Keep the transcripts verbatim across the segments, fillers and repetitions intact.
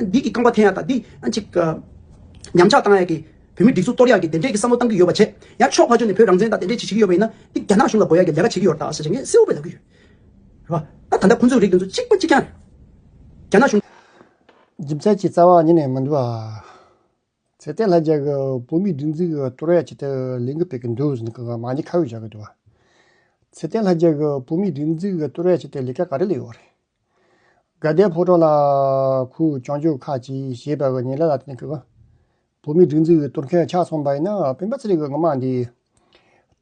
འདི་གི་རྐང་པ་འཐེན་ཡག་དང་འདི་ཨ་ཅིག་ཉམས་ཆག་བཏང་ཡག་གི་བོད་མི་སྒྲིག་འཛུགས་གཏོར་ཡག་གི་དེ་འདྲས་ཀྱི་བསམ་བློ་བཏང་གི་ཡོད་པ་བྱས། ཡང་ཕྱོགས་ཁ་ཕྱོགས་ནས་བོད་རང་བཙན་དང་དེ་འདྲས་ཅིག་བྱེད་ཀྱི་ཡོད་པ་ཡིན་ན། འདི་རྒྱ་ནག་གཞུང་ལ་དགོས་ཡག་གི་ལས་ཀ་བྱེད་ཀྱི་ཡོད་རེད་ད་ཟེར་བྱས་ངས་གསལ་པོ་བྱས་ལབ་ཀྱི་ཡོད། རེད་པ། ད་ད་ལྟ་ཁོང་ཚོའི་རིགས་དེ་ཚོ་གཅིག་པ་གཅིག་རྐྱང་རེད། རྒྱ་ནག་གཞུང་། རྒྱུ་མཚན་གྱི་རྩ་བ་ཉིད་ནས་མི་འདུག་ཨ། ཚེ་བརྟན་ལྷ་རྒྱལ་གྱིས་བོད་མིའི་སྒྲིག་འཛུགས་ཀྱི་གཏོར་ཡག་ཆེད་དུ་ལས་འགུལ་སྤེལ་གྱི་འདུག་ཟེར་ནས་མ་ཉེས་ཁ་གཡོགས་བཞག་གི་འདུག་བ། ཚེ་བརྟན་ལྷ་རྒྱལ་གྱིས་བོད་མིའི་སྒྲིག་འཛུགས་ཀྱི་གཏོར་ཡག་ཆེད་དུ་ལས་ཀ་ག་རེ་ལས་ཡོད་རེད། དགའ་ལྡན་ཕོ་བྲང་ལ་ཁོས་སྐྱོན་བརྗོད་ཁག་ཅིག་བྱས་པ་གི་ཉེས་ལས་ལ་བརྟེན་གྱི་བོད་མིའི་སྒྲིག་འཛུགས་ཀྱི་གཏོར་མཁན་ཆགས་སོང་བ་ཡིན་ན། སྤེན་པ་ཚེ་རིང་གིས་སྔོན་མ་འདི་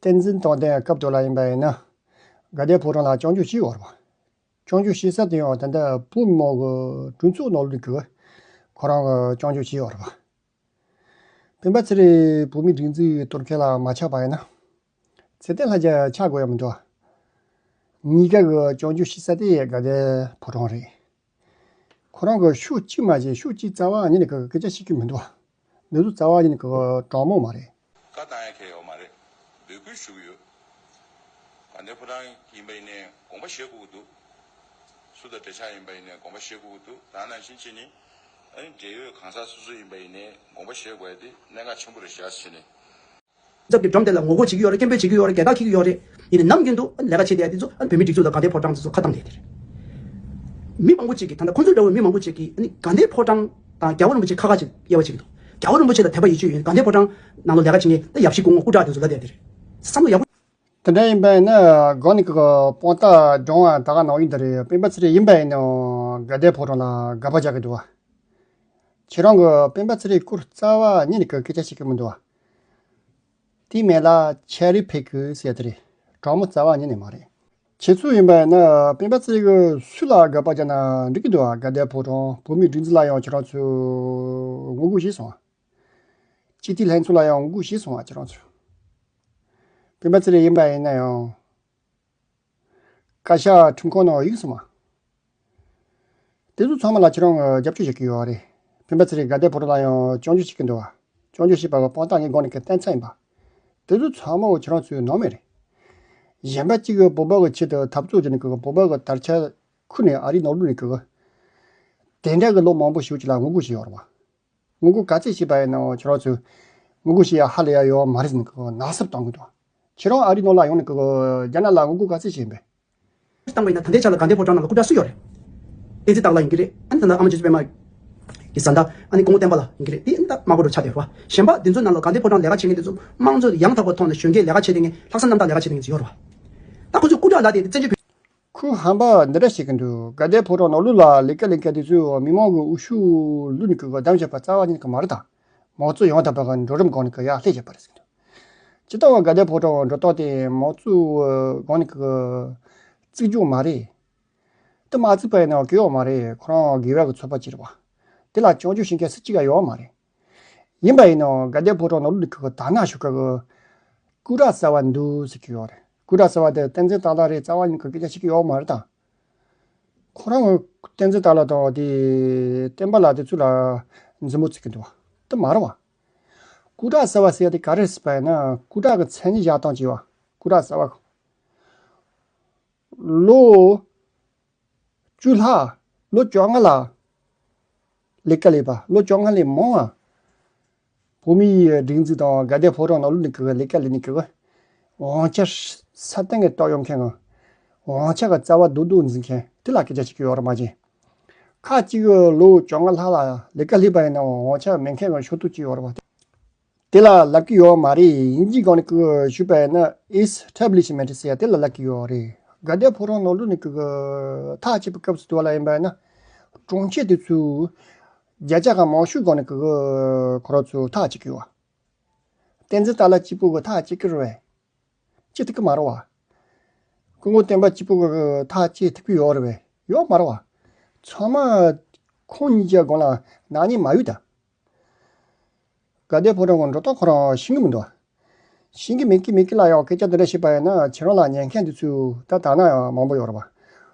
བསྟན་འཛིན་དོན་ལྡན་སྐབས་དུ་ལ་ཡིན་པ་ཡིན་ན། དགའ་ལྡན་ཕོ་བྲང་ལ་སྐྱོན་བརྗོད་བྱས་ཡོད་རེད་བ། སྐྱོན་བརྗོད་བྱེད་ས་དེ་ཡང་ད་ལྟ་བོད་མི་མང་གི་གྲོས་ཚོགས་ནང་ལོགས་ནས་ཀྱི་ཁོ་རང་གི་སྐྱོན་བརྗོད་བྱས་ཡོད་རེད་བ། སྤེན་པ་ཚེ་རིང་བོད་མིའི་སྒྲིག་འཛུགས་གཏོར་མཁན་ལ་མ་ཆགས་པ་ཡིན་ན། ཚེ་བརྟན་ལྷ་རྒྱལ་ཆགས་དགོས་ཡ་མི་འདུག་གཉིས་ཀ་གི་སྐྱོན་བརྗོད་བྱེད་ས་དེ་དགའ་ལྡན་ཕོ་བྲང་རེད། ཁོ་རང་གི་ཕྱོགས་གཅིག་མ་བྱས་ཕྱོགས་གཅིག་རྩ་བ་ཉིད་ནས་གི་སྐད་ཆ་བཤད་ཀྱི་མི་འདུག་འདི་ཚོ་རྩ་བ་ཉིད་ནས་གི་དྲང་མོ་མ་རེད། བཀའ་བཏང་ཡ་གལ་ཡོད་མ་རེད། འབོད་སྐུལ་ཞུ་གི་ཡོད། དགའ་ལྡན་ཕོ་བྲང་ཡིན་པ་ཡིན་ནའི་དགོངས་པ་བཞེས་དགོས་ཀྱི་འདུག་སུ་དང་འབྲེལ་ཆགས་ཡིན་པ་ཡིན་ནའི་དགོངས་པ་བཞེས་དགོས་ཀྱི་འདུག་དེ་ནང་བཞིན་བྱས་ནས་ཨ་ནི་འབྲེལ་ཡོད་གང་ཟག་སོ་སོ་ཡིན་པ་ཡིན་ནའི་དགོངས་པ་བཞེས་དགོས་ཡ་དེ་གནད་འགག་ཆེན་པོ་རེད་ཤག་བྱས་ནས། ཚབ་ཀྱི་སྒྲོམ་དེ་ལ་ངོ་རྒོལ་བྱེད་ཀྱི་ཡོད་རེད། སྐད་འབོད་བྱེད་ཀྱི་ཡོད་རེད། རྒྱལ་དར་འཁྱེར་གྱི་ཡོད་རེད། ཡིན་ནའི་ནམ་རྒྱུན་དུ་ལས་ཀ་བྱེད་བསྡད་ཡ་དེ་ཚོ་བོད་མི་སྒྲིག་འཛུགས་དང་དགའ་ལྡན་ཕོ་བྲང་དེ་ཚོ་ཁ་བཏང་བསྡད་དེ་རེད། མི་མང་པོ་ཅིག་གིས་ད་ལྟ་ཁོང་ཚོ་འདྲ་བོའི་མི་མང་པོ་ཅིག་གིས་ཨ་ནི་དགའ་ལྡན་ཕོ་བྲང་དང་རྒྱལ་བ་རིན་པོ་ཆེ་ཁ་ཁ་ཅིག་དབྱེ་བ་བྱེད་ཀྱི་འདུག་རྒྱལ་བ་རིན་པོ་ཆེ་ལ་དད་པ་ཡིད་ཆེས་ཡོད། དགའ་ལྡན་ཕོ་བྲང་ནང་ལོགས་ལས་ཀ་བྱེད་མཁན་ད་ཡབ་གཞིས་སྐུ་ངོ་སྐུ་དྲག་དེ་ཚོ་ལབ་བསྡད་དེ་རེད། བསམ་བློ་ཡག་པོ། དེ་འདྲ་ཡིན་པ་ཡིན་ན་སྒང་ནས་ཀྱི་དཔང་རྟགས་སྒྲོམ་བ་ད་ག་ནང་བཞིན་དེ་རེད། སྤེན་པ་ཚེ་རིང་ཡིན་པ་ཡིན་ནའང་དགའ་ལྡན་ཕོ་བྲང་ལ་དགག་པ་རྒྱག་གི་འདུག་བ། ཁྱེད་རང་གིས་སྤེན་པ་ཚེ་རིང་སྐོར་རྩ་བ་ཉིད་ནས་ཀྱི་སྐད་ཆ་བཤད་ཀྱི་མི་འདུག་བ། དེ་མེད་ལ་ཆེ་རིགས་ཕེབས་ཀྱི་ཟེར་དེ་རེད། དྲང་མོ་རྩ་བ་ཉིད་ནས་མ་རེད། ཁྱེད་ཚོ་ཡིན་པ་ཡིན་ན་སྤེན་པ་ཚེ་རིང་གིས་སུ་ལ་དགག་པ་རྒྱག་ན་འགྲིག་གི་འདུག་བ། དགའ་ལྡན་ཕོ་བྲང་བོད་མིའི་སྒྲིག་འཛུགས་ལ་ཡང་ཁྱེད་རང་ཚོས་ངོ་རྒོལ་བྱས་སོང་བ། སྤྱི་འཐུས་ལྷན་ཚོགས་ལ་ཡང་ངོ་རྒོལ་བྱས་སོང་བ། ཁྱེད་རང་ཚོས། སྤེན་པ་ཚེ་རིང་ཡིན་པ་ཡིན་ན་ཡང་བཀའ་ཤག་ཁྲིམས་ཁང་ནང་གཡུགས་སོང་བ། དེ་ཚོ་ཚང་མ་ལ་ཁྱེད་རང་རྒྱབ་སྐྱོར་བྱེད་ཀྱི་ཡོད་རེད། སྤེན་པ་ཚེ་རིང་དགའ་ལྡན་ཕོ་བྲང་ལ་ཡང་སྐྱོན་བརྗོད་བྱེད་ཀྱི་འདུག་བ། སྐྱོན་བརྗོད་བྱེད་པ་གི་དཔང་རྟགས་ངས་སྒང་ནས་ཀྱི་བསྟན་ཚར་ཡིན་པ། དེ་ཚོ་ཚང་མ་ཁྱེད་རང་ཚོའི་ནང་མི་རེད། གཞན་པ་གཅིག་གིས་བོད་པ་གི་ཆེད་དུ་འཐབ་རྩོད་བྱས་ནས་ཀྱི་བོད་པ་གི་དར་ཆ་ཁུར་ནས་ཨ་རིའི་ནང་ལོགས་ནས་ཀྱི་དེ་འདྲ་གི་ལོ་མང་པོ་ཞིག་ཅིག་ལ་ངོ་རྒོལ་བྱས་ཡོད་རེད་བ། ངོ་རྒོལ་ག་ཚད་བྱས་པ་ཡིན་ནའང་ཁྱེད་རང་ཚོས་ངོ་རྒོལ་བྱེད་ཡ་ཧ་ལས་ཡ་ཡོད་མ་རེད་ཟེར་ནས་ཀྱི་ནག་སུབ་བཏང་གི་འདུག་ཁྱེད་རང་ཨ་རིའི་ནང་ལ་ཡོང་ནས་ཀྱི་རྒྱ་ནག་ལ་ངོ་རྒོལ་ག་ཚད་བྱས་ཡིན་པས། བཏང་བ་ཡིན་ན་ད་ལྟའི་ཆ་ལ་དགའ་ལྡན་ཕོ་བྲང་ནང་ལ་སྐུ་དྲག་སུ་ཡོད་རེད། བསྟན་འཛིན་སྟག་ལྷ་ཡིན་གྱི་རེད། ཨ་ནི་ད་ལྟ་ཨ་མ་རྗེ་བཙུན་པད་མ་གི་བཟའ་ཟླ་ཨ་ནི་སྐུ་ངོ་བསྟན་པ་ལགས་ཡིན་གྱི་རེད། དེ་ཨ་ནི་ད་དམར་པོ་རུ་ཆགས་བསྡད་རེད་བ། གཞན་པ་དེ་ཚོའི་ནང་ལ་དགའ་ལྡན་ཕོ་བྲང་ལས་ཀ་བྱེད་མཁན་དེ་ཚོ་དམངས་གཙོ་ཡང་དག་པ་ཐོག་ནས་གཞོན་སྐྱེས་ལས་ཀ་བྱེད་བསྡད་མཁན་ལྷག་བསམ་རྣམ་དག་ལས་ཀ་བྱེད་བསྡད་མཁན་ཚོ་ཡོད་རེད་བ། ད་ཁོ་ཚོས་སྐུ་དྲག་ལབ་བསྡད་དེ་བཙན་བྱོལ་བོད། ཁོས་ཧམ་པ་འདི་འདྲ་བཤད་ཀྱི་འདུག་དགའ་ལྡན་ཕོ་བྲང་ནང་ལོགས་ལ་ལས་ཀ་ལས་མཁན་དེ་ཚོས་མི་མང་གི་འོས་ཤོག་བླུགས་ནས་ཀྱི་བདམས་བཞག་པ་རྩ་བ་ཉིད་ཀྱི་མ་རེད་ད། མང་གཙོ་ཡང་དག་པ་གི་འགྲོ་རིམ་སྒང་ནས་ཀྱི་ཡར་སླེབས་བཞག་པ་རེད་ཟེར་གྱི་འདུག་སྤྱིར་བཏང་བ་དགའ་ལྡན་ཕོ་བྲང་འགྲོ་སྟངས་དེ་མང་གཙོའི་སྒང་ནས་ཀྱི་བརྩིགས་རྒྱུ་མ་རེད། དེ་མ་བརྩིགས་པ་ཡིན་ན་གི་ཡོད་མ་རེད། ཁོ་རང་དགེ་བ་གི་ཚོགས་པ་ཅིག་རེད་བ། དེ་ལ་སྐྱོན་བརྗོད་བྱེད་མཁན་སུ་གཅིག་ཀྱང་ཡོད་མ་རེད། ཡིན་པ་ཡིན་ནའང་དགའ་ལྡན་ཕོ་བྲང་ནང་ལོགས་ནས་ཀྱི་དར་ནག་ཞུ་མཁན་གྱི་སྐུ་དྲག་གསར་པ་འདུག་ཟེར་གྱི་ཡོད་རེད། སྐུ་དྲག་གསར་པ་དེ་བསྟན་འཛིན་སྟག་ལྷ་རེད། རྩ་བ་ཉིད་ཀྱི་སྐད་ཆ་བཤད་ཀྱི་ཡོད་མ་རེད་ད། ཁོ་རང་གི་བསྟན་འཛིན་སྟག་ལྷ་དང་དེ་བསྟན་པ་ལགས་དེ་ཚོ་ལ་མཛུབ་མོ་བཙུགས་ཀྱི་འདུག་བ། དེ་མ་རེད་བ། སྐུ་དྲག་གསར་པ་ཟེར་ཡ་དེ་ག་རེ་རེད་ཟེར་བ་ཡིན་ན་སྐུ་དྲག་གི་མཚན་ཉིད་བཞག་སྟངས་ཅིག་ཡོད་བ། སྐུ་དྲག་གསར་པ། ལོ་བཅུ་ལྷག་ལོ་བཅོ་ལྔ་ལ་ལས་ཀ་ལས་པ། ལོ་བཅོ་ལྔ་ལས་མང་བ། བོད་མིའི་སྒྲིག་འཛུགས་དང་དགའ་ལྡན་ཕོ་བྲང་ནང་ལོགས་ནས་ཀྱི་ལས་ཀ་ལས་ནས་ཀྱི་དབང་ཆ་ས་སྟེང་གི་ཏོག་ཡོང་མཁན་གི་དབང་ཆ་གི་རྩ་བ་རྡོག་རྡོག་འཛིན་མཁན་དེ་ལ་སྐད་ཆ་བཤད་ཀྱི་ཡོད་རེད་མ་གཞི། ཁ་ཅིག་གི་ལོ་བཅོ་ལྔ་ལྷག་ལ་ལས་ཀ་ལས་པ་ཡིན་ནའང་དབང་ཆ་མེད་མཁན་གི་ཤོག་ཐོག་ཅིག་ཡོད་རེད་བ། དེ་ལ་ལབ་ཀྱི་ཡོད་མ་རེད། དབྱིན་ཇིའི་སྒང་ནས་ཀྱི་ཞུས་པ་ཡིན་ན་ཨེས་ཊེབ་ལི་ཤི་མེན་ཊི་ཟེར་ཡ་དེ་ལ་ལབ་ཀྱི་ཡོད་རེད། དགའ་ལྡན་ཕོ་བྲང་ནང་ལོགས་ནས་ཀྱི་ཐག་བཅད་པའི་སྐབས་སུ་དུ་བ་ལ་ཡིན་པ་ཡིན་ན་གྲོང་ཁྱེར་དེ་ཚོའི་བརྒྱ་ཆ་གང་མང་ཤོས་སྒང་ནས་ཀྱི་ཁོ་རང་ཚོས་ཐག་བཅད་ཀྱི་ཡོད། བསྟན་འཛིན་སྟག་ལྷ་གཅིག་པུ་གི་ཐག་བཅད་ཀྱི་རེད་པས། བཅད་ཐུབ་ཀྱི་མ་རེད་བ། སྐུ་ངོ་བསྟན་པ་གཅིག་པུ་གི་ཐག་བཅད་ཐུབ་ཀྱི་ཡོད་རེད་པས། ཡོད་མ་རེད་བ། ཚང་མ་ཁོང་གཉིས་ཀྱི་སྒང་ལ་ནག་ཉེས་མ་ཡོད་ད། དགའ་ལྡན་ཕོ་བྲང་གི་འགྲོ་སྟངས་ཁོ་རང་ཤེས་ཀྱི་མི་འདུག་ཤེས་ཀྱི་མེད་ཀི་མེད་ཀི་ལ་ཡང་སྐད་ཆ་འདི་འདྲ་བཤད་པ་ཡིན་ན་ཁྱེད་རང་ལ་ཉན་མཁན་འདི་ཚོས་ད་ད་ན་ཡང་མང་པོ་ཡོད་རེད་བ།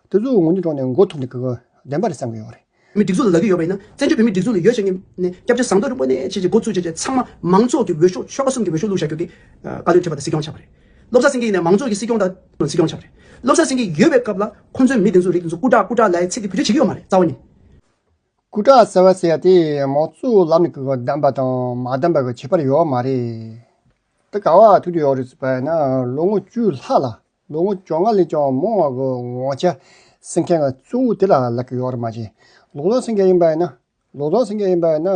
དེ་ཚོ་དངོས་གནས་དྲང་གནས་མགོ་འཐོམ་ནས་ཀི་བདེན་པ་རེད་བསམ་གི་ཡོད་རེད། མི་སྒྲིག་འཛུགས་ལ་ལབ་ཀྱི་ཡོད་པ་ཡིན་ན། བཙན་བྱོལ་བོད་མི་སྒྲིག་འཛུགས་ལ་ཡོད་བྱས་ནས་སྐྱབས་བཅོལ་བཟང་ཐོ་རིན་པོ་ནས་བྱས་བྱས་འགོ་བཙུགས་བྱས་བྱས་ཚང་མ་མང་ཚོགས་ཀྱི་འོས་ཤོག་ཤོག་ཁ་གསུམ་གྱི་འོས་ཤོག་བླུགས་བཞག་རྒྱུ་གི་བཀའ་བློན་ཁྲི་པ་དང་སྲིད་སྐྱོང་ཆགས་པ་རེད། བློ་བཟང་སེང་གེ་ཡིན་ནའི་མང་ཚོགས་ཀྱི་སྲིད་སྐྱོང་དང་སྲིད་སྐྱོང་ཆགས་པ་རེད། བློ་བཟང་སེང་གེ་ཡོད་པའི་སྐབས་ལ་ཁོང་ཚོའི་མི་དེ་ཚོའི་རིགས་དེ་ཚོ་སྐུ་དྲག་སྐུ་དྲག་ལབ་ཡའི་ཚིག་དེ་བེད་སྤྱོད་བྱེད་ཀྱི་ཡོད་མ་རེད་རྩ་བ་ཉིད། སྐུ་དྲག་ཟེར་བ་ཟེར་ཡ་དེ་མང་གཙོའི་ལམ་ནས་གི་བདམས་པ་དང་མ་བདམས་པ་གི་ཁྱད་པར་ཡོད་མ་རེད། དེ་ག་བ་ཐུག་དུ་ཡོད་རེད་ཟེར་བ་ཡིན་ན། ལོ་ངོ་བཅུ་ལྷག་ལ། ལོ་ངོ་བཅོ་ལྔ་ལས་ཀྱང་མང་བ་གི་དབང་ཆ་ཟིན་མཁན་གི་གཙོ་བོ་དེ་ལ་ལབ་ཀྱི་ཡོད་རེད་མ་གཞི། ལོ་ཙཱ་ཟེར་མཁན་ཡིན་པ་ཡིན་ན། ལོ་ཙཱ་ཟེར་མཁན་ཡིན་པ་ཡིན་ན།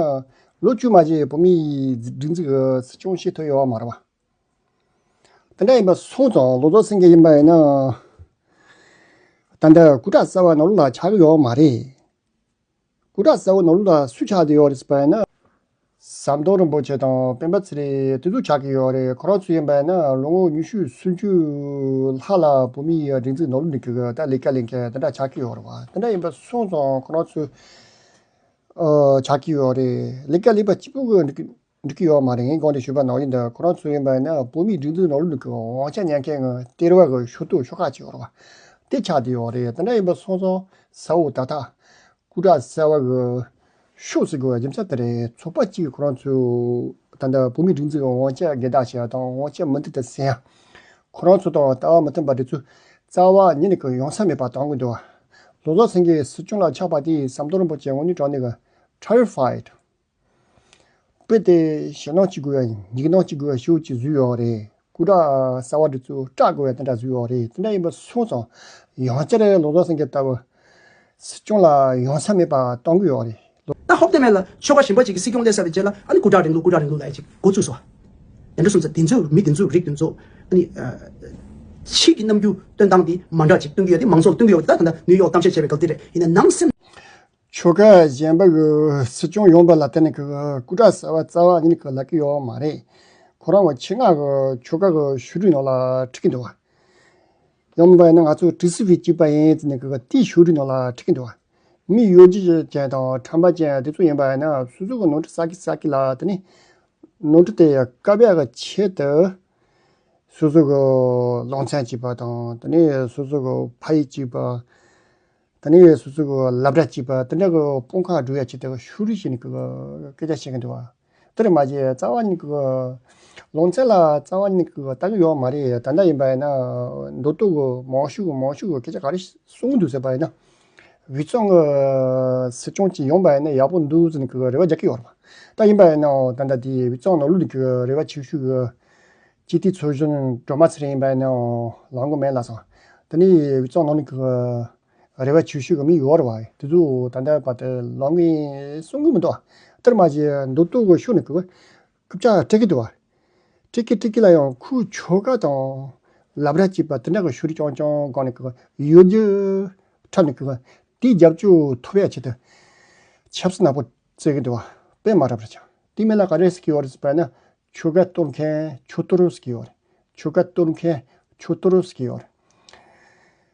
ལོ་བཅུ་མ་གཞི་བོད་མིའི་སྒྲིག་འཛུགས་ཀྱི་སྲིད་སྐྱོང་བྱེད་ཐུབ་ཡོད་མ་རེད་བ། དེ་འདྲ་ཡིན་པ་སོང་ཙང་ལོ་ཙཱ་ཟེར་མཁན་ཡིན་པ་ཡིན་ན། ད་ལྟ་སྐུ་དྲག་གསར་བ་ནང་ལོགས་ལ་ཆགས་ཀྱི་ཡོད་མ་རེད། སྐུ་དྲག་གསར་བ་ནང་ལོགས་ལ་སུ་ཆགས་བསྡད་ཡོད་རེད་ཟེར་བ་ཡིན་ན། ཟམ་གདོང་རིན་པོ་ཆེ་དང་སྤེན་པ་ཚེ་རིང་དེ་ཚོ་ཆགས་ཀྱི་ཡོད་རེད། ཁོ་རང་ཚོ་ཡིན་པ་ཡིན་ན་ལོ་ངོ་ཉི་ཤུ་སུམ་ཅུ་ལྷག་ལ་བོད་མིའི་སྒྲིག་འཛུགས་ནང་ལོགས་ནས་ཀྱི་ད་ལས་ཀ་ལས་མཁན་དེ་འདྲ་ཆགས་ཀྱི་ཡོད་རེད་བ། དེ་འདྲ་ཡིན་པ་སོང་ཙང་ཁོ་རང་ཚོ་ཨ་ཆགས་ཀྱི་ཡོད་རེད། ལས་ཀ་ལས་པ་གཅིག་པུ་གི་འགྲིག་གི་འགྲིག་གི་ཡོད་མ་རེད། ངས་གོང་དུ་ཞུས་པ་ནང་བཞིན་དུ་ཁོ་རང་ཚོ་ཡིན་པ་ཡིན་ན་བོད་མིའི་སྒྲིག་འཛུགས་ནང་ལོགས་ནས་ཀྱི་དབང་ཆ་ཉར་མཁན་གྱི་ལྟེ་བ་གི་ཤོག་ཐོག་ཤོག་ཁག་ཅིག་ཡོད་རེད་བ། དེ་ཆགས་བསྡད་ཡོད་རེད། དེ་འདྲ་ཡིན་པ་སོང་ཙང་ས་འོག་ད་ལྟ། སྐུ་དྲག་གསར་བ་གི་ཤོག་ཟེར་དགོས་པའི་རྒྱུ་མཚན་དེ་རེད། ཚོགས་པ་གཅིག་གིས་ཁོ་རང་ཚོ་ད་ལྟ་བོད་མིའི་སྒྲིག་འཛུགས་ཀྱི་དབང་ཆ་སྒེར་བདག་བྱས་དང་དབང་ཆ་མུ་མཐུད་དུ་ཟིན་ཡ། ཁོ་རང་ཚོ་དང་ལྟ་བ་མི་མཐུན་པ་དེ་ཚོ་རྩ་བ་ཉིད་ནས་ཀྱི་ཡོང་ས་མེད་པ་གཏོང་གི་འདུག་བ། ལོ་ཙཱ་སེང་གེ་སྲིད་སྐྱོང་ལ་ཆགས་པ་དེས་ཟམ་གདོང་རིན་པོ་ཆེ་དངོས་གནས་དྲང་གནས་ཀྱི་terrified། དཔེ་དེ་ཞེད་སྣང་སྐྱེ་དགོས་ཡ་ཡིན། འཇིགས་སྣང་སྐྱེ་དགོས་ཡ་ཤོག་ཅིག་བཟོས་ཡོད་རེད། སྐུ་དྲག་གསར་བ་འདི་ཚོ་སྐྲག་དགོས་ཡ་དེ་འདྲ་བཟོས་ཡོད་རེད། དེ་འདྲ་ཡིན་པ་སོང་ཙང་ཡང་བསྐྱར་ལོ་ཙཱ་སེང་གེ་ལྟ་བུ་སྲིད་སྐྱོང་ལ་ཡོང་ས་མེད་པ་གཏོང་གི་ཡོད་རེད། ད་ཧོབ་སྟེ་མེད་ལ་ཆོལ་ཁ་གཞན་པ་ཅིག་གིས་སྲིད་སྐྱོང་སླེབས་ཚར་བའི་རྗེས་ལ་ཨ་ནི་སྐུ་དྲག་རིང་ལུགས་སྐུ་དྲག་རིང་ལུགས་ལབ་ཡ་ཅིག་འགོ་བཙུགས་སོང་བ། དེ་འདྲ་སོང་ཙང་དེ་ཚོའི་མི་དེ་ཚོའི་རིགས་དེ་ཚོ་ཨ་ནི་ཕྱིས་ཀྱི་རྣམ་འགྱུར་སྟོན་སྟངས་དེ་མ་འདྲ་ཅིག་སྟོན་གྱི་ཡོད་དེ་མང་ཚོགས་ལ་སྟོན་གྱི་ཡོད་པ་དེ་ད་ད་ལྟ་ནིའུ་ཡོག་གཏམ་བཤད་བྱས་པའི་སྐབས་དེ་རེད། ཡིན་ན་ནང་སེམས། ཆོལ་ཁ་གཞན་པ་གི་སྲིད་སྐྱོང་ཡོང་བ་ལ་བརྟེན་ནས་ཀྱི་སྐུ་དྲག་གསར་བ་རྩ་བ་ཉིད་ནས་ཀྱི་ལབ་ཀྱི་ཡོད་མ་རེད། ཁོ་རང་གི་ཆེད་མངགས་ཀྱི་ཆོལ་ཁ་གི་ཤོག་དྲིལ་ནང་ལ་བྲིས་ཀྱི་འདུག་བ། ཡང་མིན་པ་ཡིན་ན་ང་ཚོ་གྲི་སི་ཕི་གཅིག་པ་ཡིན་ཟེར་ནས་ཀྱི་དེའི་ཤོག་དྲིལ་ནང་ལ་བྲིས་ཀྱི་འདུག་བ། མི་ཡོད་རྒྱུ་ཅན་དང་ཁྲམ་པ་ཅན་དེ་ཚོ་ཡིན་པ་ཡིན་ན་སོ་སོ་གི་ནོར་འཁྲུལ་བསགས་ཀྱི་བསགས་ཀྱི་ལ་དེ་ནི་ནོར་འཁྲུལ་དེ་བཀག་ཡག་གི་ཆེད་དུ་སོ་སོ་གི་ལུང་ཚན་གཅིག་པ་དང་དེ་ནས་སོ་སོ་གི་ཕ་ཡུལ་གཅིག་པ། ད་ནི་སོ་སོ་གི་སློབ་གྲྭ་གཅིག་པ་དེ་འདྲ་གི་དཔུང་ཁག་སྒྲུབ་ཡ་ཆེད་དུ་ཤོག་དྲིལ་བྱས་ནས་གི་སྐད་ཆ་བཤད་གི་འདུག་བ། དེར་མ་བྱས་རྩ་བ་ཉིད་གི་ལུང་ཚན་ལ་རྩ་བ་ཉིད་གི་ལྟ་གི་ཡོད་མ་རེད། ད་ལྟ་ཡིན་པ་ཡིན་ན་མདོ་སྟོད་གི་མང་ཤོས་གི་མང་ཤོས་གི་སྐད་ཆ་ག་རེ་གསུང་གི་འདུག་ཟེར་བ་ཡིན་ན། དབུས་གཙང་གི་སྲིད་སྐྱོང་ཅིག་ཡོང་བ་ཡིན་ན་ཡག་པོ་འདུག་ཟེར་ནས་གི་རེ་བ་རྒྱག་གི་ཡོད་རེད་བ། ད་ཡིན་པ་ཡིན་ན་ད་ལྟ་དེ་དབུས་གཙང་ནང་ལོགས་ནས་གི་རེ་བ་ཆེ་ཤོས་གི་སྤྱི་འཐུས་ཚོགས་གཞོན་སྒྲོལ་མ་ཚེ་རིང་ཡིན་པ་ཡིན་ན་ལངས་གི་མེད་ལབ་སོང་། དེ་ནས་དབུས་གཙང་ནང་ནས་གི་རེ་བ་ཆེ་ཤོས་ཀྱི་མི་ཡོད་རེད་བ། དེ་ཚོ་ད་ལྟ་བར་དུ་ལངས་གི་གསུང་གི་མི་འདུག་དེར་མ་ཟད་མདོ་སྟོད་ཀྱི་ཤོག་ནས་གི་རྐུབ་བཀྱག་སྤྲད་ཀྱི་འདུག་བ། སྤྲད་ཀྱི་སྤྲད་ཀྱི་ལ་ཡང་ཁོའི་ཆོལ་ཁ་དང་སློབ་གྲྭ་གཅིག་པ་དེ་འདྲ་གི་ཤོག་དྲིལ་རྐྱང་རྐྱང་སྒང་ནས་གི་ཡོད་རྒྱུ་འཁྲབ་ནས་གི་དེའི་རྒྱབ་སྐྱོར་ཐོབ་ཡ་ཆེད་དུ་ཆབ་སྲིད་ནག་པོ་རྩེ་གི་འདུག་བ། དཔེ་མ་རབས་རེད་ཀྱང་དེ་མིན་ལ་ག་རེ་ཟེར་གྱི་ཡོད་རེད་ཟེར་བ་ན། ཆོལ་ཁ་གཏོར་མཁན་ཆོལ་གཏོར་ཟེར་གྱི་ཡོད་རེད། ཆོལ་ཁ་གཏོར་མཁན་ཆོལ་གཏོར་ཟེར་གྱི་ཡོད་རེད།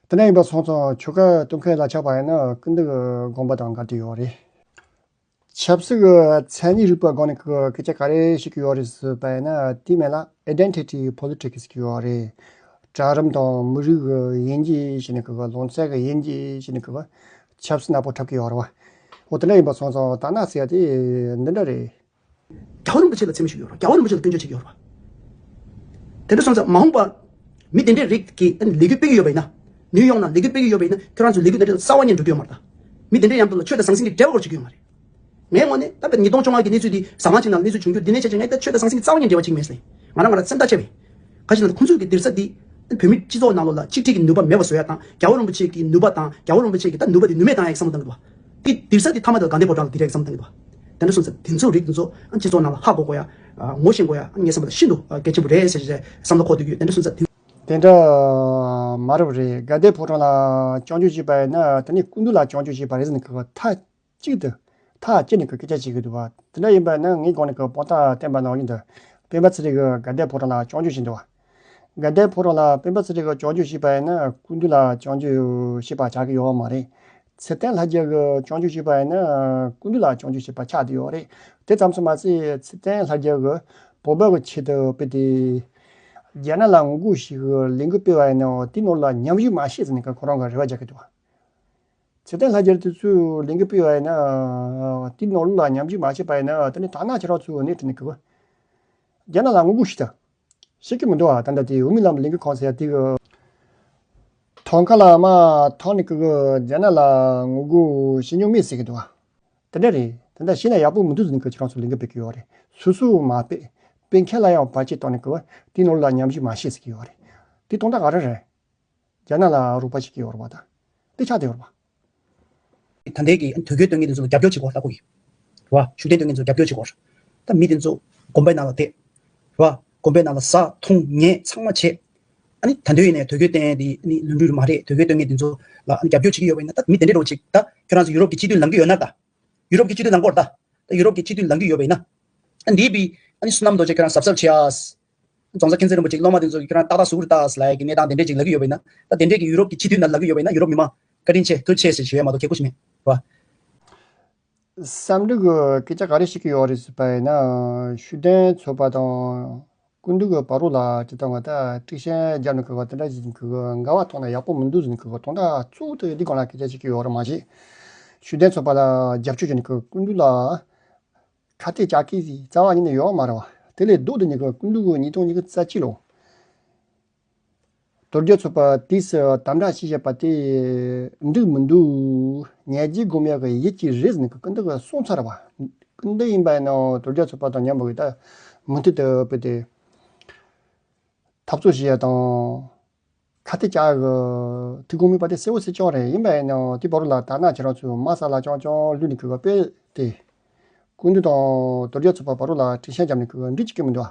དེ་འདྲ་ཡིན་པ་སོང་ཙང་ཆོལ་ཁ་གཏོར་མཁན་ལ་ཆགས་པ་ཡིན་ན་ཀུན་བཏུས་ཀྱི་དགོངས་པ་དང་འགལ་གྱི་ཡོད་རེད། ཆབ་སྲིད་ཀྱི་མཚན་ཉིད་རིག་པ་སྒང་ནས་ཀྱི་སྐད་ཆ་ག་རེ་བཤད་ཀྱི་ཡོད་རེད་ཟེར་བ་ཡིན་ན་དེ་མིན་ལ་identity politics ཟེར་གྱི་ཡོད་རེད། གྲལ་རིམ་དང་མི་རིགས་ཀྱི་དབྱེ་འབྱེད་བྱས་ནས་ཀྱི་ལུང་ཚན་གྱི་དབྱེ་འབྱེད་བྱས་ནས་ཀྱི་ཆབ་སྲིད་ནག་པོ་འཁྲབ་ཀྱི་ཡོད་རེད་བ། འོ་དེ་འདྲ་ཡིན་པ་སོང་ཙང་ད་ནག་ཟེར་ཡ་དེ་འདི་འདྲ་རེད། རྒྱལ་བ་རིན་པོ་ཆེ་ལ་མཚན་སྨད་ཞུ་གི་ཡོད་རེད། རྒྱལ་བ་རིན་པོ་ཆེ་ལ་སྐྱོན་བརྗོད་བྱེད་ཀྱི་ཡོད་རེད་བ། དེ་འདྲ་སོང་ཙང་མ་འོངས་པ་མི་དེ་འདྲའི་རིགས་ཀྱིས་ཨ་ནི་ལས་འགུལ་སྤེལ་གྱི་ཡོད་པ་ཡིན་ན། ནིའུ་ཡོག་ནང་ལས་འགུལ་སྤེལ་གྱི་ཡོད་པ་ཡིན་ན་ཁྱོད་རང་ཚོའི་ལས་འགུལ་དེ་འདྲ་རྩ་བ་ཉིད་འགྲོ་གི་ཡོད་མ་རེད་ད། མི་དེ་འདྲའི་མཉམ་དུ་ལ་ཆོས་དང་ཟང་ཟིང་གི་འབྲེལ་བ་སྐོར་བྱེད་ཀྱི་ཡོད་མ་རེད། ངའི་ངོས་ནས་ད་ལྟ་ཉིས་སྟོང་བཅོ་ལྔ་གི་གནས་ཚུལ་འདི་ཟ་ཁང་ཅིག་ནང་གནས་ཚུལ་བྱུང་རྒྱུ་འདི་ནས་བྱས་ཙང་ངས་ད་ཆོས་དང་ཟང་ཟིང་གི་རྩ་བ་ཉིད་འབྲེལ་བ་བྱེད་ཀྱི་མེད་ཟེར། ང་རང་ང་རང་སེམས་ཐག་བཅད་པ་ཡིན། ག་ཞིག་ན་ཁོང་ཚོས་ཀྱི་འདིར་ས་འདི་བོད་མི་སྤྱི་ཚོགས་ནང་ལོགས་ལ་གཅིག་སྒྲིལ་གྱི་ནུས་པ་མེད་པ་བཟོ་ཡ་དང་རྒྱལ་བ་རིན་པོ་ཆེ་གི་ནུས་པ་དང་རྒྱལ་བ་རིན་པོ་ཆེ་གི་ད་ནུས་པ་དེ་ནུ་མས་བཏང་ཡ་གི་བསམ་བློ་བཏང་གི་འདུག་བ། དེ་འདིར་ས་འདི་ཐ་མ་དེ་ལ་དགའ་ལྡན་ཕོ་བྲང་ལ་འདི་རེད་བསམ་བཏང་གི་འདུག་བ། དེ་འདྲ་སོང་ཙང་དེ་ཚོ་རིགས་དེ་ཚོ་སྤྱི་ཚོགས་ནང་ལ་ཧ་གོ་དགོས་ཡ། ངོ་ཤེས་དགོས་ཡ་ངའི་བསམ་པ་ལ་ཤིན་ཏུ་གལ་ཆེན་པོ་རེད་ཟེར་བྱས་བསམ་བློ་འཁོར་སྡོད་ཀྱི་ཡོད། དེ་འདྲ་སོང་ཙང་དེ། དེ་འདྲ་མ་རེད་པ་རེད། དགའ་ལྡན་ཕོ་བྲང་ལ་སྐྱོན་བརྗོད་བྱས་པ་ཡིན་ན་དེ་ནི་སྐུ་མདུན་ལ་སྐྱོན་བརྗོད་བྱས་པ་རེད་ཟེར་ནས་ཁ་ཐག་གཅིག་ཏུ་ཐག་བཅད་ནས་ཀྱི་སྐད་ཆ་བཤད་ཀྱི་འདུག་བ། དེ་འདྲ་ཡིན་པ་ན་ངའི་སྒང་ནས་ཀྱི་དཔང་རྟགས་བསྟན་པ་ནང་བཞིན་དུ་སྤེན་པ་ཚེ་རིང་གིས་དགའ་ལྡན་ཕོ་བྲང་ལ་སྐྱོན་བརྗོད་བྱས་འདུག་བ། དགའ་ལྡན་ཕོ་བྲང་ལ་སྤེན་པ་ཚེ་རིང་གིས་སྐྱོན་བརྗོད་བྱས་པ་ཡིན་ན་སྐུ་མདུན་ལ་སྐྱོན་བརྗོད་བྱས་པ་ཆགས་ཀྱི་ཡོད་མ་རེད། ཚེ་བརྟན་ལྷ་རྒྱལ་གིས་སྐྱོན་བརྗོད་བྱས་པ་ཡིན་ན་སྐུ་མདུན་ལ་སྐྱོན་བརྗོད་བྱས་པ་ཆགས་བསྡད་ཡོད་རེད། དེ་ཙམ་དུ་མ་ཟད་ཚེ་བརྟན་ལྷ་རྒྱལ་གིས་བོད་པ་གི་ཆེད་དུ་དཔེ་དེ་རྒྱ་ནག་ལ་ངོ་རྒོལ་ཞིག་གི་ལས་འགུལ་སྤེལ་བ་ཡིན་ན་དེའི་ནང་ལ་མཉམ་ཞུགས་མ་བྱེད་ཟེར་ནས་ཀྱི་ཁོ་རང་གིས་རེ་བ་རྒྱག་གི་འདུག་བ། ཚེ་བརྟན་ལྷ་རྒྱལ་དེ་ཚོས་ལས་འགུལ་སྤེལ་བ་ཡིན་ན། དེའི་ནང་ལོགས་ལ་མཉམ་ཞུགས་མ་བྱས་པ་ཡིན་ན་དེ་ནི་ཐ་ན་ཁྱེད་རང་ཚོའི་ནས་དྲི་ནས་གི་རྒྱ་ནག་ལ་ངོ་རྒོལ་ཞིག་ད་བྱེད་ཀྱི་མི་འདུག་ཨ། ད་ལྟ་དེ་འོས་མི་ལམ་ལས་འགུལ་ཁང་ཟེར་ཡ་དེ་གི་ཐང་ཀ་ལ་མ་ཐང་ནས་གི་རྒྱ་ནག་ལ་ངོ་རྒོལ་བྱེད་མྱོང་མེད་ཟེར་གི་འདུག་ཨ། དེ་འདྲ་རེད། དེ་འདྲ་བྱས་ན་ཡག་པོ་མི་འདུག་ཟེར་ནས་ཁྱེད་རང་ཚོ་ལས་འགུལ་སྤེལ་གི་ཡོད་རེད། སོ་སོ་མ་སྤེལ། སྤེལ་མཁན་ལ་ཡང་བར་ཆད་བཏང་ནས་ཀི་བ་དེའི་ནང་ལ་མཉམ་ཞུགས་མ་བྱེད་ཟེར་གི་ཡོད་རེད། དེ་དོན་དག་ག་རེ་རེད། རྒྱ་ནག་ལ་རོགས་པ་བྱེད་ཀྱི་ཡོད་རེད་བ། ད་དེ་ཆགས་བསྡད་ཡོད་རེད་བ། ད་ལྟའི་གི་དོལ་རྒྱལ་སྟོན་མཁན་དེ་ཚོ་ལ་རྒྱབ་སྐྱོར་བྱེད་དགོས་ལྟ་གི་ཡོད་རེད་བ། ཤུགས་ལྡན་སྟོན་མཁན་ཚོ་རྒྱབ་སྐྱོར་བྱེད་དགོས་རེད། ད་མི་དེ་ཚོ་དགོན་པའི་ནང་ལ་བསྡད་རེད་བ། དགོན་པའི་ནང་ལ་ཟ་འཐུང་ཉལ་ཚང་མ་བྱས། ཨ་ནི་ད་དུང་ཡིན་ནའི་དོལ་རྒྱལ་སྟོན་དེ་ཨ་ནི་ལུས་འབྲེལ་མ་རེད། དོལ་རྒྱལ་སྟོན་མཁན་དེ་ཚོ་ལ་ཨ་ནི་རྒྱབ་སྐྱོར་བྱེད་ཀྱི་ཡོད་པ་ཡིན་ན། ད་མི་དེ་འདྲས་འགྲོ་ཅིག་ད་ཁྱོད་རང་ཚོ་ཡུ་རོབ་ཀྱི་སྤྱི་འཐུས་ལངས་ཀྱི་ཡོད་ན། ད་ཡུ་རོབ་ཀྱི་སྤྱི་འཐུས་ལངས་དགོས་རེད། ད་ད་ཡུ་རོབ་ཀྱི་སྤྱི་འཐུས་ལངས་ཀྱི་ཡོད་པ་ཡིན་ན། ཨ་འདིའི་བི་ཨ་ནི་བསོད་ནམས་རྡོ་རྗེ་ཁྱོད་རང་གཟབ་གཟབ་བྱེད་ཨ། རྫོང་སར་མཁྱེན་བརྩེ་རིན་པོ་ཆེ་སློབ་མ་དེ་ཚོ་ཁྱོད་རང་ཏག་ཏག་ཟུག་རེད་ད་ལབ་ཡ་གི་གནས་སྟངས་དེ་འདྲས་ཅིག་ལབ་ཀྱི་ཡོད་པ་ཡིན་ན། ད་དེ་འདྲས་ཀྱི་ཡུ་རོབ་ཀྱི་སྤྱི་འཐུས་ནང་ལངས་ཀྱི་ཡོད་པ་ཡིན་ན། ཡུ་རོབ་མི་མང་བཀའ་དྲིན་ཆེ་ཐུགས་རྗེ་ཆེ་ཟེར་ཞུ་ཡ་མ་གཏོགས་ཁྱད་ཁུ་ཞིག་མེད་རེད་བ། བསམ་འགྲུབ་ཀྱིས་སྐད་ཆ་ག་རེ་བཤད་ཀྱི་ཡོད་རེད་ཟེར་བ་ཡིན་ན། ཤུགས་ལྡན་ཚོགས་པ་དང་སྐུ་མདུན་གྱི་བར་རོ་ལ་ཅི་ལྟ་བ་ད་དཀྲུག་ཤིང་རྒྱབ་ནས་ཁུ་ག་དེ་འདྲ་ཞིག་ཁུ་ག་འགལ་བ་ཐོག་ན་ཡག་པོ་མི་འདུག་ཟེར་ནས་ཁུ་ག་དོན་དག་གཙོ་བོ་དེ་འདི་སྒང་ལ་སྐད་ཆ་བཤད་ཀྱི་ཡོད་རེད་མ་གཞི། ཤུགས་ལྡན་ཚོགས་པ་ལ་རྒྱབ་སྐྱོར་བྱས་ནས་ཁུ་ག་སྐུ་མདུན་ལ་ཁ་གཏད་བཅག་མཁན་ཞིག་རྩ་བ་ཉིད་ནས་ཡོད་མ་རེད་བ། དེ་ལས་ལྡོག་སྟེ་ནས་ཁུ་ག་སྐུ་མདུན་གྱི་ཉིས་སྟོང་ཉི་ཤུ་རྩ་གཅིག་ལོ། དོལ་རྒྱལ་ཚོགས་པ་དུས་སུ་དམ་དྲག་བྱས་བཞག་པ་དེ་འགྲིག་མི་འདུག་ཉལ་རྗེས་སྒོམ་ཡག་གི་ཡིད་ཀྱི་རེད་ཟེར་ནས་ཀུན་ཏུ་གསུངས་ཚར་བ། ཀུན་ཏུ་ཡིན་པ་ཡིན་ན་དོལ་རྒྱལ་ཚོགས་པ་དང་མཉམ་པོ་གི་ད་མུ་མཐུད་དུ་བུད་དེ་འཐབ་རྩོད་བྱེད་ཡག་དང་ཁ་གཏད་བཅག་གི་ཐུགས་དགོངས་མེད་པ་དེ་གསལ་བོ་གསལ་རྐྱང་རེད། ཡིན་པ་ཡིན་ན་དེ་བར་ལ་ད་ནང་ཁྱེད་རང་ཚོས་དམག་ས་ལ་རྐྱང་རྐྱང་ལུས་ནས་ཁུ་ག་དཔེ་དེ་ཀུན་ཏུ་དང་དོལ་རྒྱལ་ཚོགས་པ་བར་ལ་དཀྲུག་ཤིང་རྒྱབ་ནས་ཁུ་ག་འགྲིག་གི་མི་འདུག་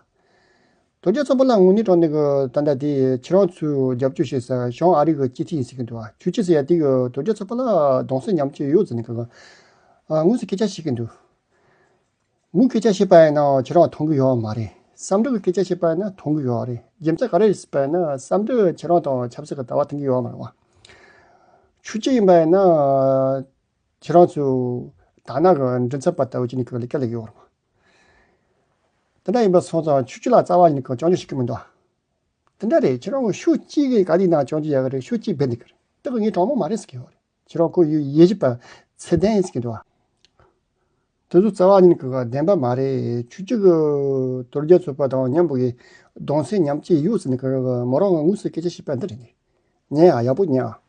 དོལ་རྒྱལ་ཚོགས་པ་ལ་དངོས་གནས་དྲང་གནས་ཀྱི་ད་ལྟ་དེ་ཁྱེད་རང་ཚོས་རྒྱབ་སྐྱོར་བྱེད་ས་བྱང་ཨ་རི་གི་སྤྱི་འཐུས་ཡིན་ཟེར་གྱི་འདུག་ཨ། ཁྱོད་ཅི་ཟེར་ཡ་དེ་གི་དོལ་རྒྱལ་ཚོགས་པ་ལ་གདུང་སེམས་མཉམ་སྐྱེད་ཡོད་ཟེར་ནས་ཀྱི་ཨ་དངོས་སུ་སྐད་ཆ་བཤད་ཀྱི་འདུག་མུ་སྐད་ཆ་བཤད་པ་ཡིན་ན་ཁྱེད་རང་མཐོང་གི་ཡོད་མ་རེད། བསམ་གྲུབ་ཀྱི་སྐད་ཆ་བཤད་པ་ཡིན་ན་མཐོང་གི་ཡོད་རེད། རྒྱུ་མཚན་ག་རེ་རེད་ཟེར་པ་ཡིན་ན་བསམ་གྲུབ་ཁྱེད་རང་དང་ཆབ་སྲིད་ཀྱི་ལྟ་བ་མཐུན་གྱི་ཡོད་མ་རེད་བ། ཁྱོད་ཅི་ཡིན་པ་ཡིན་ན། ཁྱེད་རང་ཚོ་དར་ནག་གི་མགྲིན་ཚབ་པ་ལྟ་བུ་ཅིག་ནས་ཁོ་ལས་ཀ་ལས་ཀྱི་ཡོད་རེད་མ། དེ་འདྲ་ཡིན་པ་སོང་ཙང་ཁྱོད་ཀྱི་ལ་རྩ་བ་ཉིད་ནས་ཁོ་སྐྱོན་བརྗོད་བྱེད་ཀྱི་མི་འདུག་དེ་འདྲ་རེད། ཁྱེད་རང་ཁོ་ཤུགས་གཅིག་གིས་ག་དེ་ན་སྐྱོན་བརྗོད་ཡག་གི་རེད། ཤུགས་གཅིག་འབད་འདུག་གི་རེད། དེ་གི་ངའི་གྲོགས་མོ་མ་རེད་ཟེར་གྱི་ཡོད་རེད། ཁྱེད་རང་ཁོ་ཡུལ་ཡེ་ཞིབ་པ་ཚད་ལྡན་ཡིན་ཟེར་གྱི་འདུག་དེ་ཚོ་རྩ་བ་ཉིད་ནས་ཁོ་ག་བདེན་པ་མ་རེད། ཁྱོད་ཀྱི་གི་དོལ་རྒྱལ་ཚོགས་པ་དང་མཉམ་པོ་གི་གདུང་སེམས་མཉམ་སྐྱེད་ཡོད་ཟེར་ནས་ཁོ་གི་མོ་རང་གི་དངོས་སུ་སྐད་ཆ་བཤད་པ་འདི་རེད། ཉན་ཨ། ཡག་པོ་ཉན་ཨ།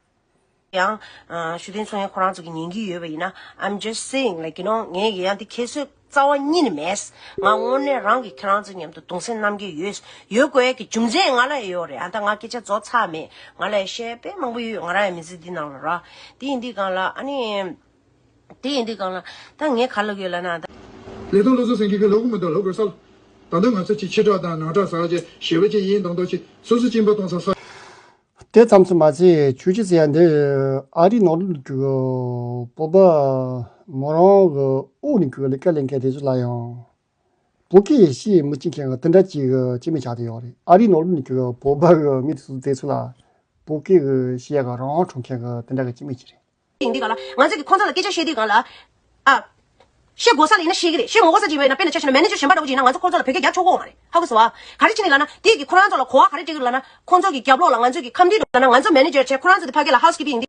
ཡང་ཨ་ཤུགས་ལྡན་ཚོགས་པ་ཁོ་རང་ཚོ་གི་ཉན་གྱི་ཡོད་པ་ཡིན་ན། I'm just saying, like, you know, ངས་ཀྱི་ཡང་འདི་ཁྱད་གསོད་རྩ་བ་ཉིད་ནས་མེད། ང་དངོས་གནས་རང་གི་ཁྱེད་རང་ཚོ་མཉམ་དུ་གདུང་སེམས་རྣམ་དགེ་ཡོད། ཡོད་དགོས་ཀྱི་རྒྱུ་མཚན་ང་ལ་ཡོད་རེད། ཨ་ད་ང་སྐད་ཆ་རྫོགས་ཚར་མེད། ང་ལ་བཤད་དཔེ་མང་པོ་ཡོད། ང་རང་ཡང་མི་ཚེ་འདི་ནང་ལ་ར། དེ་ཡིན་དུས་སྒང་ལ་ཨ་ནི། དེ་ཡིན་དུས་སྒང་ལ་ད་ངས་ག་ལབ་ཀྱི་ཡོད་ལབ་ན་ད། ལས་དོན་སློབ་གསོ་སེང་གེ་གི་ལོ་གུ་མི་འདུག་ལོ་གུ་སལ། ད་ལྟ་ང་ཚོ་ཅིག་ཕྱི་དྲག་དང་ནང་དྲག་ཟ་ཅེ་ཞེ་བོ་ཅིག་ཡིན་མདོག་མདོག་ཅིག་སོ་སོ་གཅིན་པ་གཏོང་ས་ས། དེ་ཙམ་ཙམ་མ་ཟད་ཆུ་ཆུ་ཟེར་ཡ་འདི་ཨ་རི་ནང་ལོགས་ཀྱི་བོད་པ་མོ་རང་གི་དབུ་ནས་ཀྱི་ལས་ཀ་ལས་མཁན་དེ་ཚོ་ལ་ཡང་བོད་སྐད་བཤད་མི་ཤེས་མཁན་གྱི་དེ་འདྲ་ཅིག་གི་སྐྱེ་དམན་ཆགས་བསྡད་ཡོད་རེད། ཨ་རི་ནང་ལོགས་ནས་ཀྱི་བོད་པ་གི་མི་དེ་ཚོ་དེ་ཚོ་ལ་བོད་སྐད་གི་བཤད་ག་རང་གྲོང་ཁྱེར་གི་དེ་འདྲ་གི་སྐྱེ་དམན་ཅིག་རེད། ཡིན་དུས་ག་ལ་ང་ཚོ་གིས་ཁོང་ཚོ་ལ་སྐད་ཆ་བཤད་དུས་ག་ལ། ཨ། བཤད་དགོས་ས་ལ་ཡིན་ན་བཤད་ཀྱི་རེད། བཤད་མ་དགོས་ས་ཅིག་ཡིན་ན་དཔེར་ན་ཆ་བཞག་ན་མེ་ནེ་ཇར་གཞན་པ་འདྲ་བོ་ཅིག་ཡིན་ན་ང་ཚོ་ཁོང་ཚོ་ལ་བོད་སྐད་རྒྱག་ཆོག་གི་ཡོད་མ་རེད། ཧ་གོ་སོང་ཨ། ག་རེ་བྱས་ནས་ལབ་ན་དེ་གིས་ཁོ་རང་ཚོ་ལ་གོ་བ་ག་རེ་སྤྲད་ཀྱི་རེད་ལབ་ན། ཁོང་ཚོ་གི་རྒྱབ་ལོགས་ལ་ང་ཚོ་གི་ཁམས་འདི་འགྲོ་ལབ་ན་ང་ཚོ་མེ་ནེ་ཇར་བྱས། ཁོ་རང་ཚོ་དེ་ཕ་གི་ལ་ཧའུ་སི་ཀིབ་པིང་འདི།